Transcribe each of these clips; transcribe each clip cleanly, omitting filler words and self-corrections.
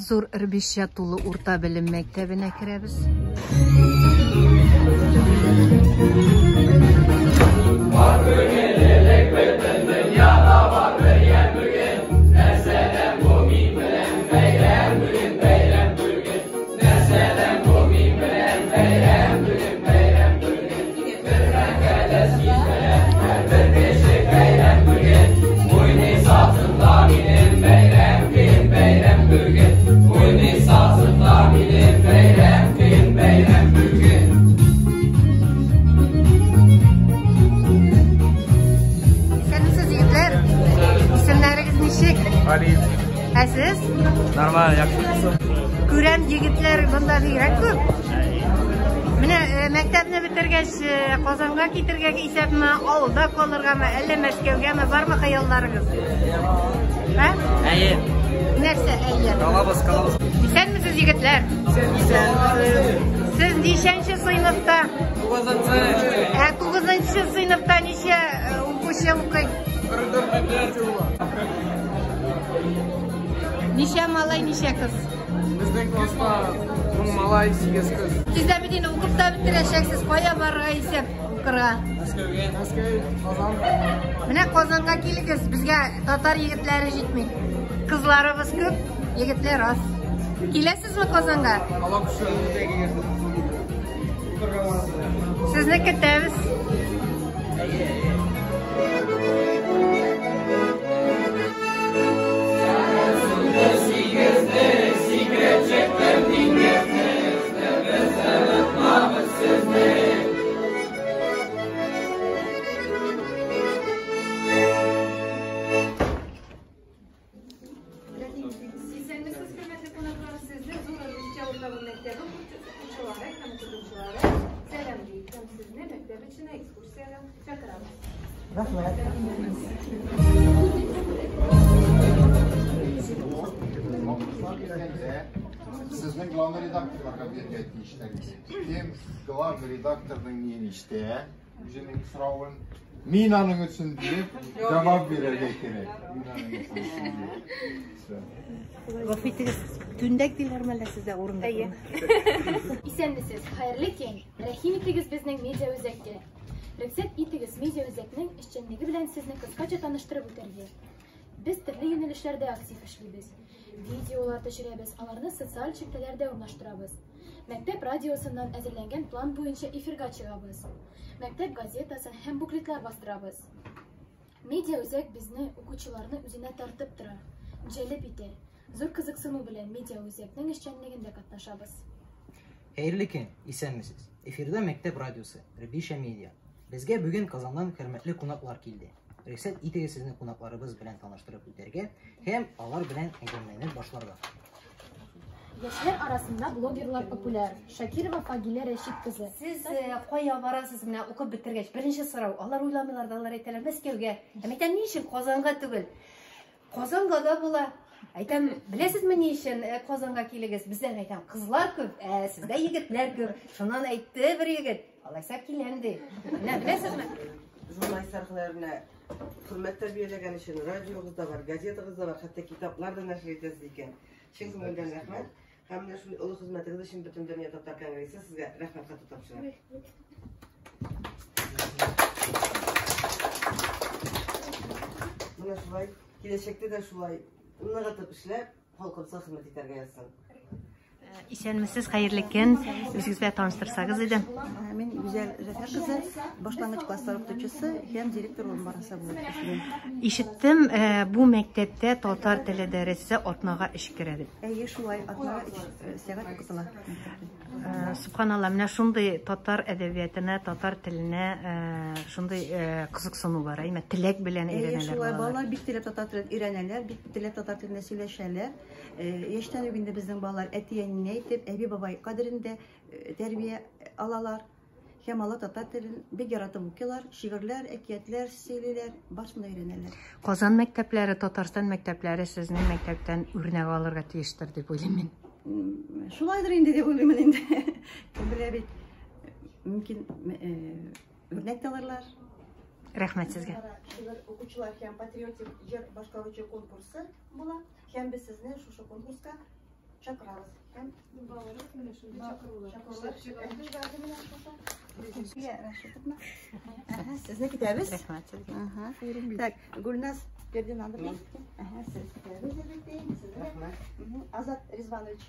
Зур Рбишча тулы урта белем мәктәбенә керәбез. Бар күңеллелек бөтен дөньяда бар бер ямь бүген. Нәрсәдән бу мин белән бәйрәм бүген, бәйрәм бүген. Нәрсәдән бу мин белән бәйрәм бүген, бәйрәм бүген. Бер мәкалә син белән һәрбер кеше бәйрәм бүген. Уйный сазында минем бәйрәм көн, бәйрәм бүген. Уйный сазында минем бәйрәм көн, бәйрәм бүген. Исәнмесез, егетләр. Исемнәрегез ничек? Али. Ә сез? Нормально, яхшы. Күрәм, егетләр монда бигрәк күп. Менә э, мәктәпне бетергәч, э, Казанга китергә исәпме, авылда калыргамы, әллә Мәскәүгәме, бармы хыялларыгыз? Ә? Әйе. Нәрсә, әйе? Калабыз, калабыз. Исәнмесез, егетләр. Сез ничәнче сыйныфта? Тугызынчы. Ә тугызынчы сыйныфта ничә э, укучы укый? Ничә малай, ничә кыз? Безнең класста 10 малай, 8 кыз. Тиздән бит инде укып та бетерәчәксез. Кая барырга исәп укырга? Мәскәүгә. Мәскәү, Казан. Менә Казанга килегез, безгә татар егетләре җитми. Кызларыбыз күп, егетләр аз. Киләсезме Казанга? Алла кушса. Сезне көтәбез. Сигезне сикереп чыктым диңгезне, без онытмабыз сезне. Исәнмесез, хөрмәтле кунаклар! Сезне Зур Русча урта мәктәбе укучылары һәм укытучылары сәламли һәм сезне мәктәп эченә экскурсиягә чакырабыз. Рәхмәт. Сезнең главный редакторларга бирергә тиешләр иде. Кем главный редакторның ни ишетә, үзенең соравын, мин аның өчен дип җавап бирергә кирәк. Мин аның өчен дип. Всё. Гафу итегез, түндәк диләрме әллә сездә урында? Әйе. Исәнмесез, хәерле көн. Рәхим итегез безнең медиа үзәккә. Рөхсәт итегез медиа үзәкнең эшчәнлеге белән сезне кыскача таныштырып үтәргә. Без төрле юнәлешләрдә актив эшлибез. Видеолар төшерәбез, аларны социаль челтәрләрдә урнаштырабыз. Мәктәп радиосыннан әзерләнгән план буенча эфирга чыгабыз. Мәктәп газетасын һәм буклетлар бастырабыз. Медиа үзәк безне, укучыларны үзенә тартып тора, җәлеп итә. Зур кызыксыну белән медиа үзәкнең эшчәнлегендә катнашабыз. Хәерле көн, исәнмесез. Эфирда мәктәп радиосы, Рбиша Медиа. Безгә бүген Казаннан хөрмәтле кунаклар килде. Рөхсәт итегез сезне кунакларыбыз белән таныштырып үтәргә һәм алар белән әңгәмәне башларга. Яшьләр арасында блогерлар популяр. Шакирова Фагилә Рәшит кызы. Сез э, кая барасыз менә укып бетергәч? Беренче сорау. Алар уйламыйлар да, алар әйтәләр Мәскәүгә. Ә мин әйтәм, ни өчен Казанга түгел? Казанга да була. Әйтәм, беләсезме ни өчен э, Казанга килегез? Бездә әйтәм, кызлар күп, ә сездә егетләр күп. Шуннан әйтте бер егет, алайса киләм ди. Менә беләсезме? Журналистлар һөнәренә хөрмәт тәрбияләгән өчен радиогыз да бар, газетагыз да бар, хәтта китаплар да нәшер итәсез икән. Чын күңелдән рәхмәт. Һәм менә шундый олы хезмәтегез өчен Бөтендөнья татар конгрессы сезгә рәхмәт хаты тапшыра. Менә шулай, киләчәктә дә шулай ныгытып эшләп, халкыбызга хезмәт итәргә язсын. Исәнмесез, хәерле көн. Үзегез белән таныштырсагыз иде. Мин Гүзәл Җәфәр кызы, башлангыч класслар укытучысы һәм директор урынбасары булып эшлим. Ишеттем, э, бу мәктәптә татар теле дәресе атнага өч керә дип. Әйе, шулай, атнага өч э, сәгать укытыла мәктәптә. Э, Субханалла, менә шундый татар әдәбиятына, татар теленә э, шундый э, кызыксыну бар, әйме, теләк белән Әйе, өйрәнәләр шулай, балалар. балалар бик теләп татар телен өйрәнәләр, бик теләп татар телендә сөйләшәләр. Яшьтән үк инде безнең балалар әти-әнине әйтеп, әби-бабай кадерендә тәрбия алалар. Һәм алар татар телен бик яратып укыйлар, шигырьләр, әкиятләр сөйлиләр, барысын да өйрәнәләр. Казан мәктәпләре, Татарстан мәктәпләре сезнең мәктәптән үрнәк алырга тиештер дип уйлыйм мин. Шулайдыр инде дип уйлыймын инде. Кем белә бит, мөмкин үрнәк тә алырлар. Рәхмәт сезгә. Шигырь укучылар һәм патриотик җыр башкаручы конкурсы була. Һәм без сезне шушы конкурска чакырабыз. Һәм Балаларыбыз менә шундый чакырулар. Чакырулар. Зөлфия Рашитовна. Әһә, сезне көтәбез. Рәхмәт сезгә. Ага. Так, Гульназ Фердинандовна. Әһә, сез көтәбез, әлбәттә инде, сезне. Рәхмәт. Азат Ризванович.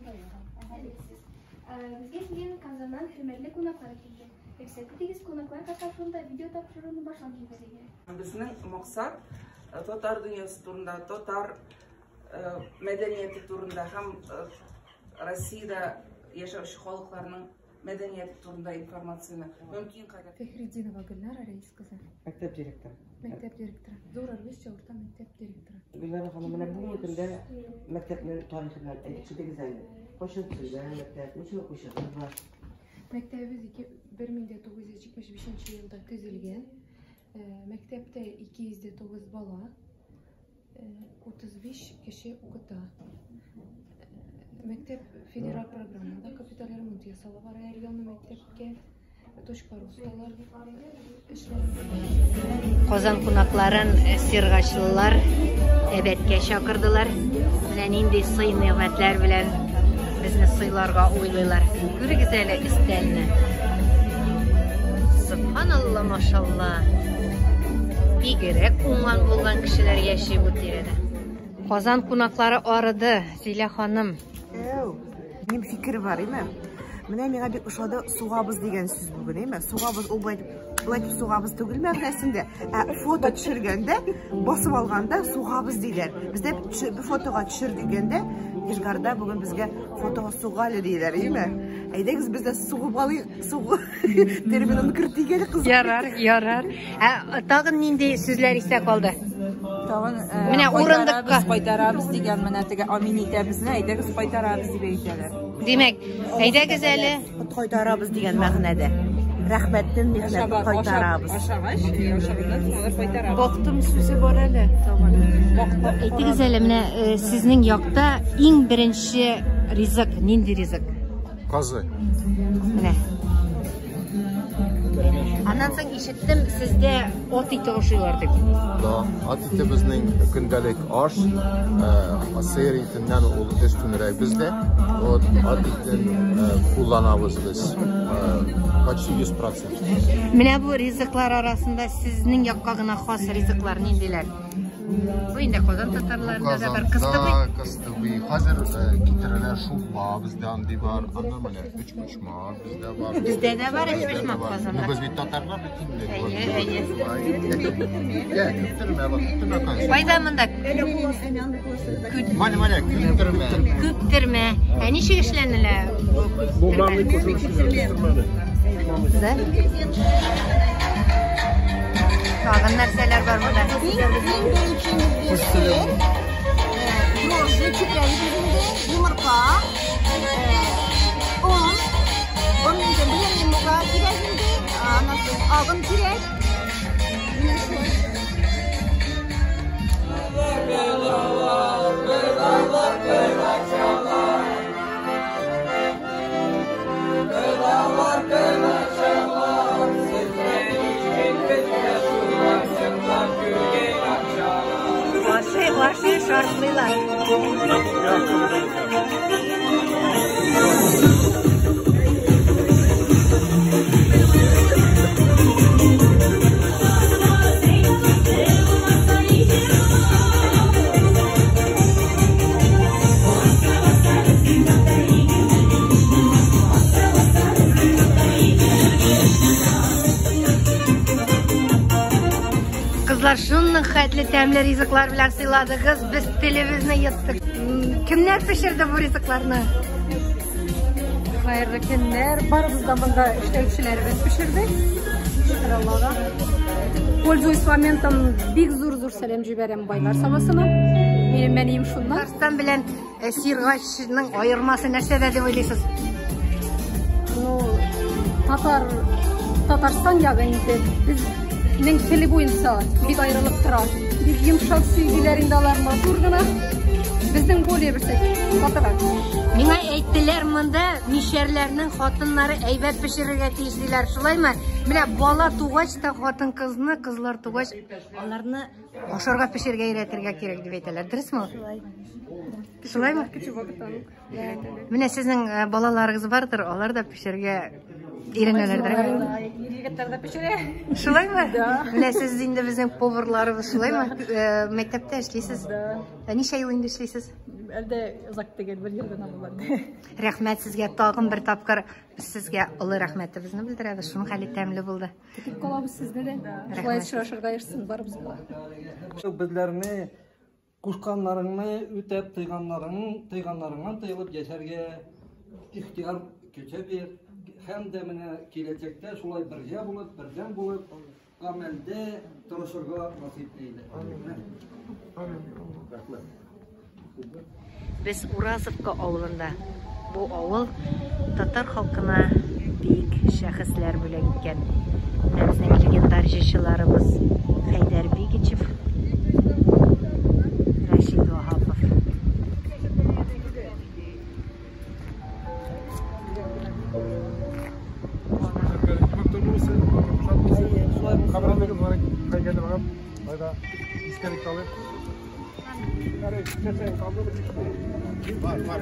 Әһә, сез. Безгә килгән Казаннан хөрмәтле кунаклар килде. Рөхсәт итегез, кунаклар катнашуында видео тапшыруны башлап җибәрергә. Безнең максат татар дөньясы турында, татар мәдәнияте турында һәм Россиядә яшәүче халыкларның мәдәнияте турында информацияне мөмкин кадәр. Фәхретдинова Гөлнара Рәис кызы. Мәктәп директоры. Мәктәп директоры. Зур Арбишча урта мәктәп директоры. Гөлнара ханым, менә бүгенге көндә мәктәпнең тарихы белән әйтеп китегез әле. Кайчан төзелгән мәктәп, ничә укучыгыз бар? Мәктәбебез 1975 елда төзелгән. Мәктәптә 209 бала, 35 кеше укыта. Мәктәп федераль программада капиталь ремонт ясала бара һәр елны мәктәпкә. Точка росталар эшләре. Казан кунакларын сиргачлылар әбәткә чакырдылар. Менә нинди сый-нигъмәтләр белән безне сыйларга уйлыйлар. Күрегез әле өстәлне. Субханалла, машалла. Бигрәк уңган булган кешеләр яши бу тирәдә. Казан кунаклары арыды, Зилә ханым. Әү, минем фикер бар, име? Менә миңа бик ошады сугабыз дигән сүз бүген, име? Сугабыз ул болай болай дип сугабыз түгел мәгънәсендә, ә фото төшергәндә, басып алганда сугабыз диләр. Бездә фотога төшер дигәндә, Нижгарда бүген безгә фотога суга әле диләр, име? Әйдәгез без дә сугып алыйк, сугу терминын кертик әле, кызым. Ярар, ярар. Ә тагын нинди сүзләр истә калды? Тагын Менә урындыкка. кайтарабыз дигән менә теге амин итәбезне, әйдәгез кайтарабыз дип әйтәләр. Димәк, әйдәгез әле. Кайтарабыз дигән мәгънәдә. Рәхмәтнең михнәтен кайтарабыз. Ашагач, ашаганнан соң алар кайтарабыз. Бактым сүзе бар әле. Әйтегез әле, менә сезнең якта иң беренче ризык нинди ризык? Казы. Менә. Аннан соң ишеттем, сездә ат ите ашыйлар дип. Да, ат ите безнең көндәлек аш, сыер итеннән ул өстенрәк бездә. Вот ат итен кулланабыз без почти 100%. Менә бу ризыклар арасында сезнең якка гына хас ризыклар ниндиләр? Бу инде Казан татарларында да бар. Кыстыбый. Казанда кыстыбый. Хәзер китерәләр шулпа бездә андый бар. Анда менә өчпочмак бездә бар. Бездә дә бар Бездә дә өчпочмак бар. Казанда. Ну, без бит татарлар бит инде. Әйе, әйе. Йә, күптермә, бак, күптермә кайсы. Кайда монда? Менә, менә, күптермә. Күптермә. Ә ничек эшләнелә бу күптермә? Да? Тагын нәрсәләр бар монда? Дрожжи, чүпрәле инде, йомырка, он, он инде блинный мука кирәк инде, аннан соң агым кирәк. Менә шулай. Ашый, ашый, шартлыйлар. Кызлар, шуның хәтле тәмле ризыклар белән сыйладыгыз, без телебезне йоттык. Кемнәр пешерде бу ризыкларны? Хәерле көннәр. Барыбыз да монда эшләүчеләребез пешерде. Шөкер Аллага. Пользуясь моментом, бик зур-зур сәлам җибәрәм Байлар Сабасына. Минем әнием шуннан. Татарстан белән Сиргачның аермасы нәрсәдә дип уйлыйсыз? Ну, татар Татарстан ягы инде безнең теле буенча бик аерылып тора. Бик йомшак сөйлиләр инде алар, матур гына. Безнең более берсә катырак. Миңа әйттеләр монда мишәрләрнең хатыннары әйбәт пешерергә тиеш диләр. Шулаймы? Менә бала тугач та хатын кызны, кызлар тугач, аларны ашарга пешерергә өйрәтергә кирәк дип әйтәләр. Дөресме? Шулай. Шулаймы? Менә сезнең э, балаларыгыз бардыр, алар да пешерергә өйрәнәләрдер. Егетләр дә пешерә. Шулаймы? Да. Менә сез инде безнең поварларыбыз, шулаймы? Э, Мәктәптә эшлисез. Да. Ә Ничә ел инде эшлисез? Әлдә озак түгел, бер ел гына булды. Рәхмәт сезгә тагын бер тапкыр. Без сезгә олы рәхмәтебезне белдерәбез. Шуның хәле тәмле булды. Көтеп калабыз сезне дә. Шулай очрашырга язсын барыбызга да. Безләрне кушканнарыңны үтәп, тыйганнарың, тыйганнарыңнан тыелып яшәргә ихтыяр көче бир. Һәм дә менә киләчәктә шулай бергә булып, бердәм булып, гамәлдә тырышырга насыйп әйлә. Рәхмәт. Без Уразовка авылында. Бу авыл татар халкына бик шәхесләр бүләк иткән. Менә безнең легендар җырчыларыбыз Хәйдәр Бигичев, Рәшит Ваһапов. Бар, бар.